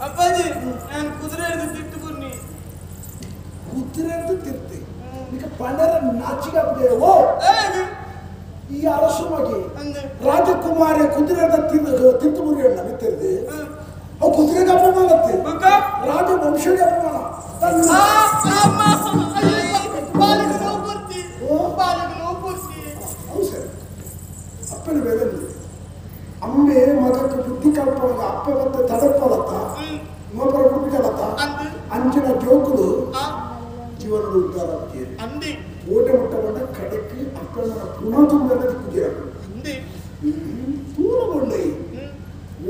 ಅಪ್ಪಾಜಿ ನಾನು ಕುದುರೆ ಹಿಡಿದು ತಿಟ್ಟು ಬನ್ನಿ ಕುದುರೆ ಹಿಡಿದು ತಿರ್ತಿ ಈಗ ಪಂಡರ ನಾಚಿಗೆ ಓ ಈ ಅರಸು ಮಗಿ ರಾಜಕುಮಾರಿ ಕುದುರೆ ತಿಂದು ತಿಂತು ಮುರಿಯಣ್ಣ ಮಿತ್ತಿರ್ದಿ ಅವು ಕುದುರೆಗೆ ಅಪಮಾನ ರಾಜವಂಶಕ್ಕೆ ಅಪಮಾನ ಹೌದು ಸರ್ ಅಪ್ಪನ ಬೇರೆ ಅಮ್ಮೆ ಮಗಕ್ಕೆ ಬುದ್ಧಿ ಕಲ್ಪೊಳಗ ಅಪ್ಪೆ ಮತ್ತೆ ತಡಪಲತ್ತ ಇನ್ನೊಬ್ಬರ ಹುಡುಗಲತ್ತ ಅಂಚಿನ ಜೋಕುಲು ಜೀವನದ ಉದ್ಧಾರ ಆಗ್ತೀರಿ ಓಟೆ ಮುಟ್ಟ ಬಂದ ಕಡೆಗೆ ಅಪ್ಪನ ಪುನಃ ತುಂಬ ಕುದಿರ ದೂರ ಬಂಡೈ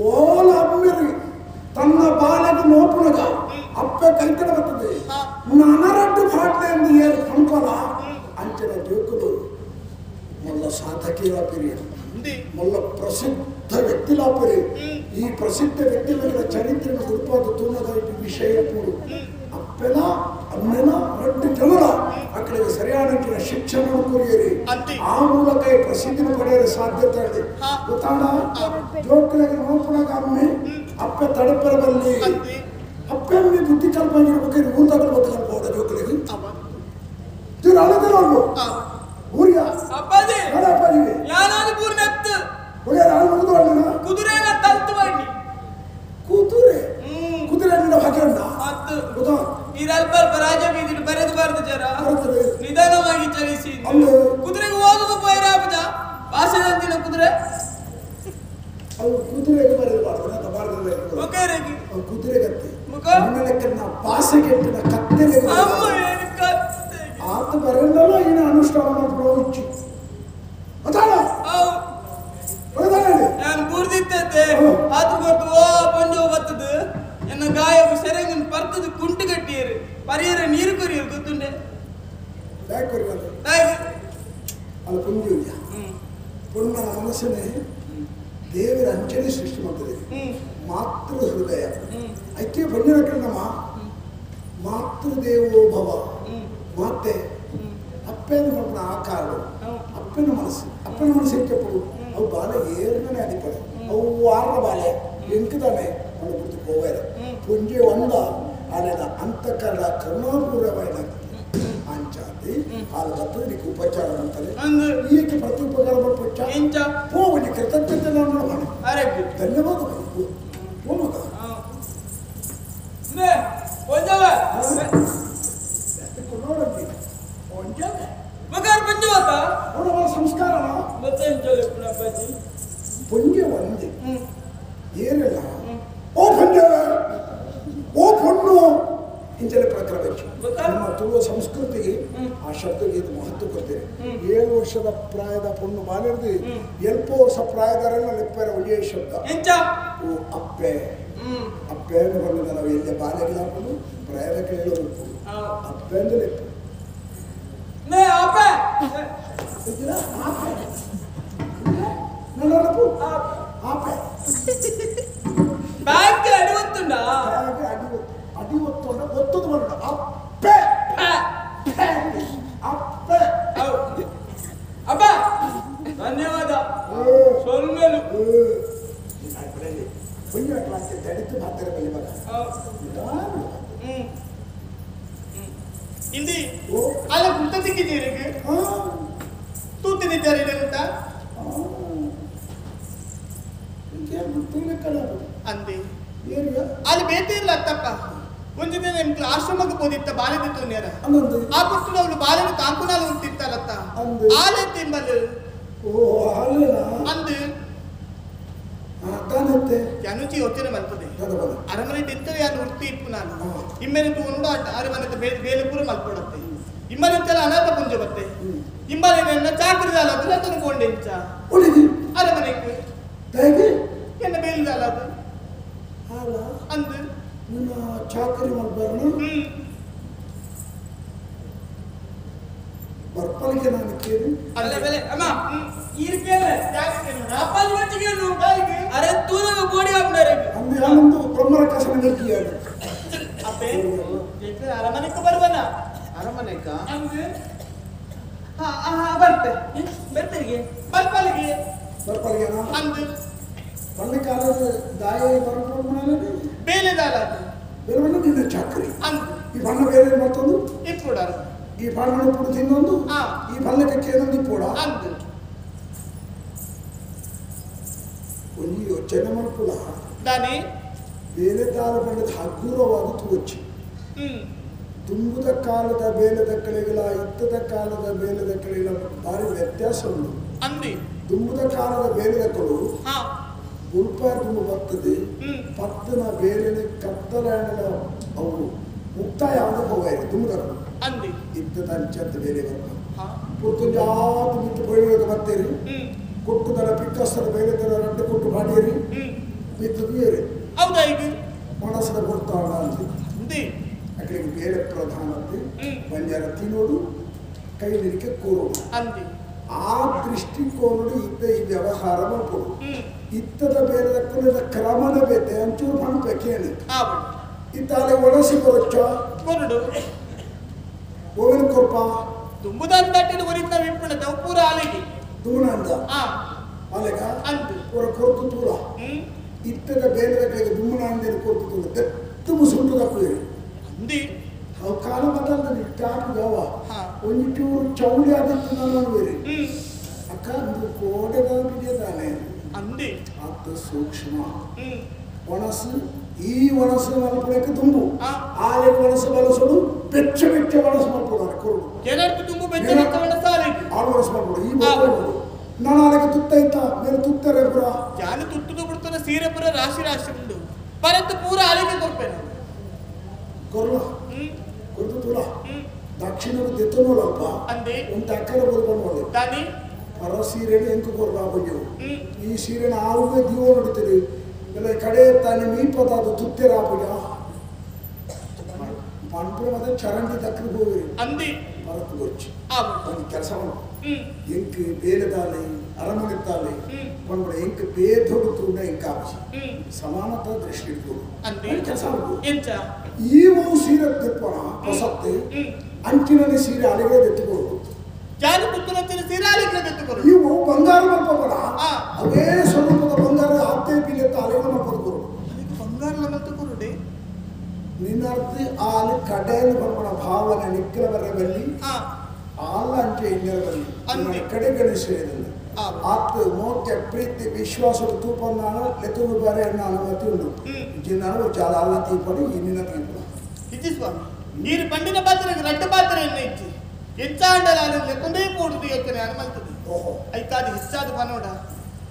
ಓಲ ಅಮ್ಮೆರಿಗೆ ತನ್ನ ಬಾಲಗ ನೋಪುನಗ ಅಪ್ಪೆ ಕೈಕಡೆ ಬರ್ತದೆ ನನರಡ್ಡು ಫಾಟ್ಲೆ ಎಂದು ಏನು ಕಣ್ಕೊಲ ಅಂಚಿನ ಜೋಕುಲು ಮೊಲ್ಲ ಸಾಧಕಿಯ ಪಿರಿಯ ಮೊಲ್ಲ ಪ್ರಸಿದ್ಧ ವ್ಯಕ್ತಿಲಾಪರಿ ಈ ಪ್ರಸಿದ್ಧ ವ್ಯಕ್ತಿಗಳ ಚರಿತ್ರೆ ಗುರುಪಾದ ತೂನದ ವಿಷಯ ಕೂಡು ಅಪ್ಪೆನ ಅಮ್ಮೆನ ರಡ್ಡು ಜನರ ಅಕ್ಕಳಿಗೆ ಸರಿಯಾದ ಶಿಕ್ಷಣ ಕೊರಿಯರಿ ಆ ಮೂಲಕ ಈ ಪ್ರಸಿದ್ಧಿನ ಪಡೆಯಲು ಸಾಧ್ಯತೆ ಇದೆ ಗೊತ್ತಾಡ ಜೋಕ್ಗಳಿಗೆ ನೋಪುನಾಗ ಅಮ್ಮೆ ಅಪ್ಪೆ ತಡಪರ ಬಲ್ಲಿ ಅಪ್ಪೆ ಅಮ್ಮೆ ಬುದ್ಧಿ ಕಲ್ಪನೆ ಇರ್ಬೇಕಾದ್ರೆ ಊರ್ದಾಗ ಗೊತ್ತು ಕಲ್ಪೋದ ಜೋಕ್ಗಳಿಗೆ ಅಳದಿರೋರು ಊರಿಯ ಅಪ್ಪಾಜಿ ಅಪ್ಪಾಜಿಗೆ ಯಾರಾದ್ರೂ ಪೂರ್ಣತ್ತು ಕುದುರೆ ಕುದುರೆನ ತಲ್ತು ಬನ್ನಿ ಕುದುರೆ ಕುದುರೆ ಹಾಕಿರಣ್ಣ ಹತ್ತು ನೀರಲ್ಪ ರಾಜ ಬೀದಿ ಬರೆದು ಬಾರದು ಜರ ನಿಧಾನವಾಗಿ ಚಲಿಸಿ ಕುದುರೆಗೆ ಹೋಗುವ ಪೈರಾಪದ ಭಾಷೆದಂತಿನ ಕುದುರೆ ಅವು ಕುದುರೆಗೆ ಬರೆದು ಬಾರದು ಕುದುರೆ ಗತ್ತೆ ಲೆಕ್ಕನ ಕತ್ತೆ ಆತ ಬರಲ್ಲ ಏನ ಅನುಷ್ಠಾನ ಮಾಡ್ಕೊಳ್ಳೋ ಹುಚ್ಚು ನಾನು ಬೂರ್ದಿತ್ತಂತೆ ಆತು ಗೊತ್ತು ಓ ಪಂಜೋ ಬತ್ತದು ಎನ್ನ ಗಾಯವು ಸೆರಂಗನ್ ಪರ್ತದು ಕುಂಟು ಕಟ್ಟಿಯರು ಪರಿಯರ ನೀರು ಕೊರಿಯರು ಗೊತ್ತುಂಡೆ ಅಲ್ಲ ಪುಂಜ ಪುಣ್ಣನ ಮನಸ್ಸನ್ನೇ ದೇವರ ಅಂಚನೆ ಸೃಷ್ಟಿ ಮಾಡ್ತದೆ ಮಾತೃ ಹೃದಯ ಐಕ್ಯ ಪಂಜನ ನಮ್ಮ ಮಾತೃದೇವೋ ಭವ ಮಾತೆ ಅಪ್ಪನ ಕೊಟ್ಟನ ಆ ಕಾರಣ ಅಪ್ಪನ ಮನಸ್ಸು ಅಪ್ಪನ ಮನಸ್ಸು ಹೆಚ್ಚಪ್ಪಡು ಅವು ಬಾಲೆ ಏರ್ನೇ ಅದಿಪಡೆ ಅವು ವಾರ ಬಾಲೆ ಎಂಕದಾನೆ ಅವನು ಬಿಡ್ತು ಹೋಗಾರ ಪುಂಜೆ ಒಂದ ಆಲೆನ ಅಂತಃಕರಣ ಕರುಣಾಪೂರ್ವమైన ಅಂಚಾತಿ ಹಾಲು ಬರ್ತದೆ ನೀಕು ಉಪಚಾರ ಮಾಡ್ತಾರೆ ಈಕೆ ಪ್ರತಿ ಉಪಕಾರ ಮಾಡ್ಪಚ್ಚ ಹೋಗಿ ಕೃತಜ್ಞತೆ ಮಾಡೋಣ ಧನ್ಯವಾದ ಹೋಮಗ ಸಂಸ್ಕಾರ ಪುಂಜೆ ಒಂದೇ ಏನಿಲ್ಲ ಓ ಪುಂಜೆ ಓ ಪೊಣ್ಣು ಇಂಚಲೆ ಪ್ರಕಾರ ಬೇಕು ನಮ್ಮ ತುಳುವ ಸಂಸ್ಕೃತಿಗೆ ಆ ಶಬ್ದಕ್ಕೆ ಇದು ಮಹತ್ವ ಕೊಡ್ತೇವೆ 7 ವರ್ಷದ ಪ್ರಾಯದ ಪೊಣ್ಣು ಬಾಲಿರ್ದು 7 ವರ್ಷ ಪ್ರಾಯದರೆಲ್ಲ ಲೆಪ್ಪರ ಒಳ್ಳೆಯ ಶಬ್ದ ಓ ಅಪ್ಪೆ ಅಪ್ಪೆ ಅಂತ ಬಂದ ನಾವು ಎಲ್ಲಿ ಬಾಲ್ಯಕ್ಕೆ ಹಾಕೋದು ಪ್ರಾಯದ ಕೇಳಬೇಕು ಅಪ್ಪೆ ಅಂದ್ರೆ ಲೆಪ್ಪ ಬ್ಯಾಂಕ್ ಅಡಿ ಒತ್ತುಂಡ ಅಡಿ ಒತ್ತುಂಡ ಒತ್ತದು ಬಂಡ ಅಪ್ಪೆ ಅಪ್ಪೆ ಅಪ್ಪ ಧನ್ಯವಾದ ಸೊಲ್ಮೇಲು ತಡಿತು ಮಾತಾರೆ ಬಲ್ಲಿ ಮಗ ಇಂದಿ ಅಲ್ಲ ಕುಂತ ಸಿಕ್ಕಿದ್ದೀರಿ ತೂತಿನಿದ್ದಾರೆ ಅಂತ ಅಂದೆ ಅಲ್ಲಿ ಬೇತೆ ಇಲ್ಲ ಅತ್ತಪ್ಪ ಒಂದು ದಿನ ನಿಮ್ಗೆ ಆಶ್ರಮಕ್ಕೆ ಹೋದಿತ್ತ ಬಾಲ್ಯದ ತುನ್ಯರ ಆ ಪುಸ್ತಕ ಅವಳು ಬಾಲ್ಯದ ತಾಂಕುನಾಲ ಉಂಟಿತ್ತಲತ್ತ ಆಲೆ ತಿಂಬಲು ಅಂದು ಯಾನುಚಿ ಯೋಚನೆ ಮಲ್ತದೆ ಅರಮನೆ ತಿಂತದೆ ಯಾನು ಉರ್ತಿ ಇಪ್ಪು ನಾನು ಇಮ್ಮೇಲೆ ತೂಂಡು ಅರಮನೆ ಬೇಲೆ ಪೂರ ಮಲ್ಕೊಡತ್ತೆ ಇಮ್ಮನೆ ಅನಾಥ ಪುಂಜ ಬತ್ತೆ ಇಮ್ಮನೆ ನನ್ನ ಚಾಕ್ರಿದಾಲ ಅದು ಕೊಂಡೆಂಚ ಅರಮನೆಗೆ ಎನ್ನ ಬೇಲಿದಾಲ ಅದು ಅಂದು ನಿನ್ನ ಚಾಕರಿ ಮಾಡ್ಬಾರ್ದು ಬರ್ಪಲಿಗೆ ನಾನು ಕೇಳಿ ಅಲ್ಲ ಬೆಲೆ ಅಮ್ಮ ಈರ್ ಕೇಳ ಅಪ್ಪಾಜಿ ಬಚ್ಚಿಗೆ ಅರೆ ತೂನಗ ಬೋಡಿ ಹಾಕ್ತಾರೆ ಪಂಡ ಮೆಕ್ಕಿಯಾಡು ಅಪ್ಪೆ ಅರಮನೆಗೆ ಬರುವನ ಅರಮನೆಗ ಬರ್ತೆ ಬರ್ತೆರಿಗೆ ಬರ್ಪಲಿಗೆ ಬರ್ಪಲಿಗೆನಾ ಅಂದು ಪಂಡ ಕಾಲದ ದಾಯ ಬರ್ಪಣ ಬೇಲೆದಾರ ಬೇರೆ ನಿನ್ನ ಚಾಕ್ರಿ ಅಂದು ಈ ಬಣ್ಣ ಬೇರೆ ಮತ್ತೊಂದು ಇಪ್ಪುಡಾರು ಈ ಬಣ್ಣ ಪುಡು ತಿನ್ನೊಂದು ಈ ಬಣ್ಣಕ್ಕೆ ಕೇನೊಂದು ಇಪ್ಪುಡ ಅಂದು ಒಂಜಿ ಯೋಚನೆ ಮಲ್ಪುಲ ದಾನಿ ಬೇಲೆದಾರ ಬಣ್ಣದ ಹಗುರವಾದ ತೂವಚ್ಚಿ ತುಂಬುದ ಕಾಲದ ಬೇಲೆದಕ್ಕಳಿಗಳ ಇತ್ತದ ಕಾಲದ ಬೇಲೆದಕ್ಕಳಿಗಳ ಭಾರಿ ವ್ಯತ್ಯಾಸ ಉಂಟು ಅಂದಿ ತುಂಬುದ ಕಾಲದ ಬೇಲೆದಕ್ಕಳು ಗುಲ್ಪಾರ್ ತುಂಬ ಬರ್ತದೆ ಪತ್ತನ ಬೇಲೆನ ಕತ್ತಲ ಅವು ಮುಕ್ತಾಯ ಹೋಗಾಯಿ ತುಂಬುದಕ್ಕಳು ಅಂದಿ ಇತ್ತದ ಅಂಚತ್ತ ಬೇಲೆ ಬರ್ತ ಪುರ್ತುಂಜ ಜಾತ ಬಿಟ್ಟು ಬೈಲೊಳಗೆ ಬರ್ತೀರಿ ಕೊಟ್ಟುದರ ಪಿಕ್ಕಸ್ತದ ಬೇಲೆದರ ರಡ್ಡು ಕೊಟ್ಟು ಮಾಡಿರಿ ಮಿತ್ತದು ಏರಿ ಹೌದಾ ಈಗ ಮನಸ್ಸದ ಕೊಡ್ತಾಳ ಅಂತ ಅಂದಿ ಅಕ್ಕಳಿಗೆ ಬೇರೆ ಪ್ರಧಾನತೆ ಬಂಜಾರ ತಿನ್ನೋಡು ಕೈಲಿಕ್ಕೆ ಕೂರೋಡು ಅಂದಿ ಆ ದೃಷ್ಟಿಕೋನಡು ಇದ್ದ ಈ ವ್ಯವಹಾರ ಮಾಡ್ಕೊಡು ಇತ್ತದ ಬೇರೆ ಕ್ರಮದ ಬೇತೆ ಅಂಚೂರು ಪಣಪೆ ಕೇಳಿ ಇತ್ತಾಲೆ ಒಣಸಿ ಕೊರಚ್ಚ ಕೊರಡು ಓವಿನ ಕೊರ್ಪ ತುಂಬುದಾನ ದಾಟಿನ ಒರಿತ ವಿಪ್ಪಣದ ಪೂರ ಆಲೆಗೆ ದುಮುನಾಂದ ಆಲೆಗ ಅಂದು ಪೂರ ಕೊರ್ತು ತೂಲ ಇತ್ತದ ಬೇರೆ ದುಮ್ಮನಾಂದಿನ ಕೊರ್ತು ತೂಲ ದತ್ತು ಮುಸುಂಟು ದಕ್ಕುವೇರಿ ಅಂದಿ ಅವು ಕಾಲ ಬದಲ್ದ ಟ್ಯಾಪ್ ಯಾವ ಒಂಜಿ ಚೂರು ಚೌಳಿ ಆದಿತ್ತು ನಾನು ಬೇರೆ ಅಕ್ಕ ಒಂದು ಕೋಟೆದ ಬಿಡಿಯದಾನೆ ಅಂದಿ ಅದು ಸೂಕ್ಷ್ಮ ಒಣಸು ಈ ಒಣಸು ಮಲ್ಪಡಕ್ಕೆ ತುಂಬು ಆಲೆಗೆ ಒಣಸು ಬಳಸೋಡು ಬೆಚ್ಚ ಬೆಚ್ಚ ಒಣಸು ಮಲ್ಪಡೋಣ ಕೊರಡು ಏನರ್ಥ ತುಂಬು ಬೆಚ್ಚ ಬೆಚ್ಚ ಒಣಸು ಆಲೆಗೆ ಆಳು ಒಣಸು ಮಲ್ಪಡು ಈ ಬರೋಡು ನಾನು ಆಲೆಗೆ ತುತ್ತ ಇತ್ತ ಬೇರೆ ತುತ್ತಾರೆ ಪುರ ಜಾನು ತುತ್ತದು ಬಿಡ್ತಾನೆ ಸೀರೆ ಪುರ ರಾಶಿ ರಾಶಿ ಉಂಡು ಪರಂತು ಪೂರ ಆಲೆಗೆ ಕೊರ್ಪೇನೆ ಕೊರ್ಲ ಕೊರ್ದು ತುಲ ದಕ್ಷಿಣದ ದೆತ್ತನೋಳಪ್ಪ ಅಂದೆ ಒಂದು ಅಕ್ಕರ ಬರ್ಕೊಂಡು ದಾನಿ ಪರ ಸೀರೆನ ಎಂಕು ಕೊರ್ಲ ಬಂಜವು ಈ ಸೀರೆನ ಆವುಗೆ ದೀವ ನಡೀತೀರಿ ಇಲ್ಲ ಕಡೆ ತಾನೆ ಮೀಪದಾದ ತುತ್ತೆರ ಆಪುಜ ಪಂಪುರ ಮತ್ತೆ ಚರಂಡಿ ತಕ್ಕರು ಹೋಗಿರಿ ಅಂದಿ ಪರತ್ತು ಗೊಚ್ಚಿ ಒಂದು ಕೆಲಸ ಮಾಡು ಎಂಕ್ ಬೇಲೆದಾಲೆ ಅರಮನೆತ್ತಾಲೆ ಪಂಪುರ ಎಂಕ್ ಬೇದೊಡು ತೂಂಡ ಎಂಕ್ ಆಪಿ ಸಮಾನತಾ ದೃಷ್ಟಿ ಇಟ್ಕೊಂಡು ಕೆಲಸ ಮಾಡು ಈ ಸೀರೆ ತೆಪ್ಪಣ ಹೊಸತ್ತೆ ಅಂಚಿನಲ್ಲಿ ಸೀರೆ ಅಲೆಗಳೇ ತೆತ್ತುಕೊಡು ಜಾನು ಪುತ್ತನ ಸೀರೆ ಅಲೆಗಳೇ ತೆತ್ತುಕೊಡು ಇವು ಬಂಗಾರ ಮಲ್ಪಡ ಅವೇ ಸ್ವರೂಪದ ಬಂಗಾರ ಆತ್ತೆ ಪಿಲೆತ್ತ ಅಲೆಗಳ ಮಲ್ಪದು ಬಂಗಾರ ಮಲ್ತುಕೊರುಡೆ ನಿನ್ನರ್ಥ ಆಲು ಕಡೆಯಲ್ಲಿ ಬಂದ್ಬಡ ಭಾವನೆ ನಿಕ್ಕಲ ಬರಬಲ್ಲಿ ಆಲ ಅಂಚೆ ಇನ್ನರ ಬಲ್ಲಿ ಕಡೆಗಣಿಸಿದ ಆತ್ ಮೋಕೆ ಪ್ರೀತಿ ವಿಶ್ವಾಸದ ತೂಪನ್ನಾಣ ಲೆತ್ತುಗು ಬಾರೆ ಅನ್ನ ಅನುಮತಿ ಉಂಟು ಜಿನ್ನಾನು ಚಾಲ ಅಲ್ಲ ತೀಪಡು ಇನ್ನಿನ ತೀಪಡು ಇಜ್ಜಿ ಸ್ವಾಮಿ ನೀರು ಪಂಡಿನ ಪಾತ್ರೆ ರಡ್ಡು ಪಾತ್ರೆ ಎನ್ನ ಇಜ್ಜಿ ಹೆಚ್ಚಾಂಡಲ ಲೆಕ್ಕೊಂಡೇ ಪೋಡುದು ಯೋಚನೆ ಅನುಮಲ್ತದೆ ಓಹೋ ಐಕಾದು ಹೆಚ್ಚಾದ ಪನೋಡ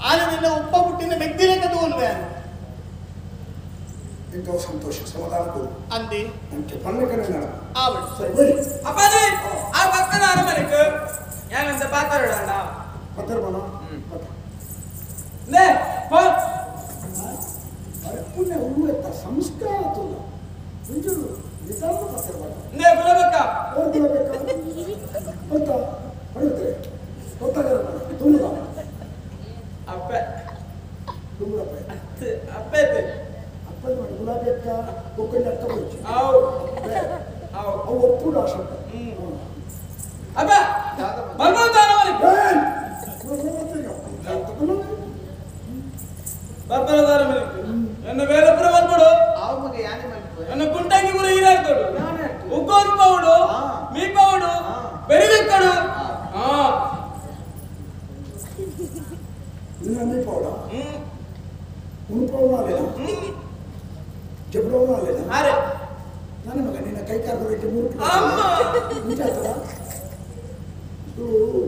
ಆಲ ನಿನ್ನ ಉಪ್ಪ ಹುಟ್ಟಿನ ಮೆಗ್ದಿ ಲೆಕ್ಕ ತೋನ್ವೆ ಎಂತ ಸಂತೋಷ ಸಮಾಧಾನ ಕೊಡು ಅಂದಿ ಅಂಚೆ ಪಣ್ಣಕನೆ ನಡ ಆವಡು ಸರಿ ಅಪ್ಪಾಜಿ ಆ ಪಕ್ಕದ ಅರಮನೆಗೆ ಯಾನಂತ ಪಾತ್ರ ಪತ್ತರ ಬಣ ಲೇ ಪೋ ಪುಣ್ಯ ಹೂವೆತ್ತ ಸಂಸ್ಕಾರ ತುಲ್ಲ ಒಂಚೂರು ನಿಧಾನ ಪತ್ತರ ಬಣ ಲೇ ಗುಲಬಕ್ಕ ಓ ಗುಲಬಕ್ಕ ಗೊತ್ತಾ ಹೊಡೆಯುತ್ತಾರೆ ಗೊತ್ತಾಗಲ್ಲ ತುಂಬುದ ಅಪ್ಪ ತುಂಬುದಪ್ಪ ಅಪ್ಪೆ ಅಪ್ಪದ ಮಾಡಿ ಗುಲಾಬಿ ಅಕ್ಕ ಕೊಕ್ಕಲ್ಲಿ ಅಕ್ಕ ಬಚ್ಚಿ ಅವು ಅವು ಅವು ಒಪ್ಪುಡು ಆ ಶಬ್ದ ಅಪ್ಪ ಬರ್ಬೋದು ಅರಮನೆಗೆ ಬರ್ಬರದ ಅರಮನೆಗೆ ನನ್ನ ಬೇರೆಪುರ ಬರ್ಬಿಡು ನನ್ನ ಕುಂಟಂಗಿ ಪುರ ಹೀರಾಡ್ತೋಡು ಉಗ್ಗೋರು ಪೌಡು ಮೀ ಪೌಡು ಬೆರಿದಕ್ಕಡು ಹಾ ಮೀ ಪೌಡ ಉಣಪೌಡ ಜಬ್ರೌನ ಅಲ್ಲ ಅರೆ ನನ್ನ ಮಗ ನಿನ್ನ ಕೈ ಕಾಲು ರೆಡ್ಡಿ ಮೂರು ಅಮ್ಮ ಇದು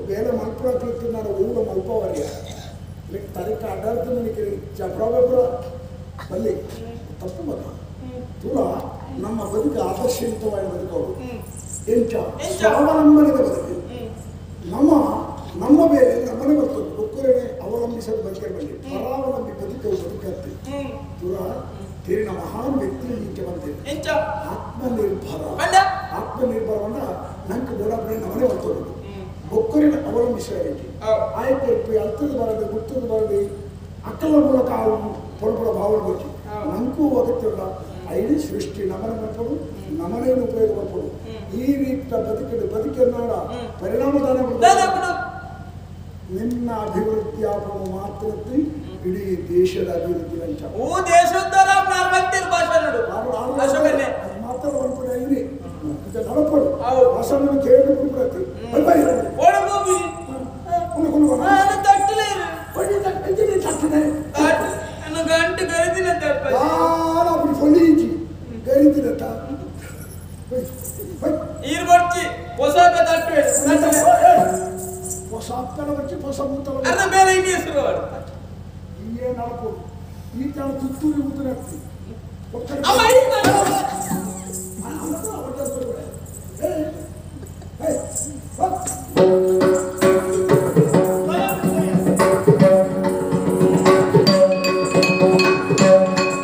ಬೇರೆ ಮಲ್ಪುರ ಕಲಿತಿದ್ದಾರೆ ಊರ ಮಲ್ಪವರ್ಯ ತರಕ ಅಡ್ಡಾಡ್ತು ನನಗೆ ಜಬ್ರಬಬ್ರ ಬಲ್ಲಿ ತಪ್ಪು ಮಗ ತುಲ ನಮ್ಮ ಬದುಕು ಆದರ್ಶಯುತವಾಗಿ ಬದುಕೋದು ಎಂಚ ಸ್ವಾವಲಂಬನದ ಬದುಕು ನಮ್ಮ ನಮ್ಮ ಬೇರೆ ನಮ್ಮನೆ ಬರ್ತದೆ ಒಕ್ಕರನೆ ಅವಲಂಬಿಸಲು ಬದುಕೇ ಬಲ್ಲಿ ಪರಾವಲಂಬಿ ಬದುಕು ಬದುಕತ್ತೆ ತುಲ ತೀರಿನ ಮಹಾನ್ ವ್ಯಕ್ತಿ ಈಚೆ ಬಂದಿದೆ ಆತ್ಮನಿರ್ಭರ ಆತ್ಮನಿರ್ಭರವನ್ನ ನಂಗೆ ಗೋಡಾಪುರ ನಮ್ಮನೆ ಬರ್ತದೆ ಒಕ್ಕರಿನ ಅವಲಂಬಿಸಬೇಕು ಆಯ್ತು ಅರ್ಥದ ಬರದೆ ಗುರ್ತದ ಬರದೆ ಅಕ್ಕಲ ಮೂಲಕ ಪೊಳಪೊಳ ಭಾವನೆ ಗೊಚ್ಚಿ ನಂಗೂ ಅಗತ್ಯವಿಲ್ಲ ಐಡಿ ಸೃಷ್ಟಿ ನಮನ ಮಲ್ಪಡು ನಮನೇನು ಉಪಯೋಗ ಮಲ್ಪಡು ಈ ರೀತಿಯ ಬದುಕಿನ ಬದುಕೆನ್ನಾಡ ಪರಿಣಾಮದಾನ ನಿನ್ನ ಅಭಿವೃದ್ಧಿ ಆಪಣ ಮಾತ್ರಕ್ಕೆ ಇಡೀ ದೇಶದ ಅಭಿವೃದ್ಧಿ ಅಂಚ ಓ ದೇಶೋದ್ಧಾರ ನಾರ್ಮಂತಿರ್ ಭಾಷಣ ಅಶೋಕನ್ನೇ ಮಾತ್ರ ಅನ್ಪಡೆ ಐನಿ ನಡಪಡು ಅವು. ಭಾಷಣ ಕೇಳಿ ಪ್ರತಿ ಓಡಗೋಗಿ ತಟ್ಟಲೇರು ತಟ್ಟು ಗಂಟು ಗರಿದಿನ ತಪ್ಪ అప్పుడు ఫొలించి గరితిరట ఈరు బొచ్చి పొసాప తట్టు పొసాపల వచ్చి పొసమూతల అన్న ಮೇಲೆ ಇన్ని ಹೆಸರು వాడు ఈయే నడపడు ఈ తన తుత్తూరి ఊతునట్టు అమ్మ ఈ తట్టు. ఒక్కడి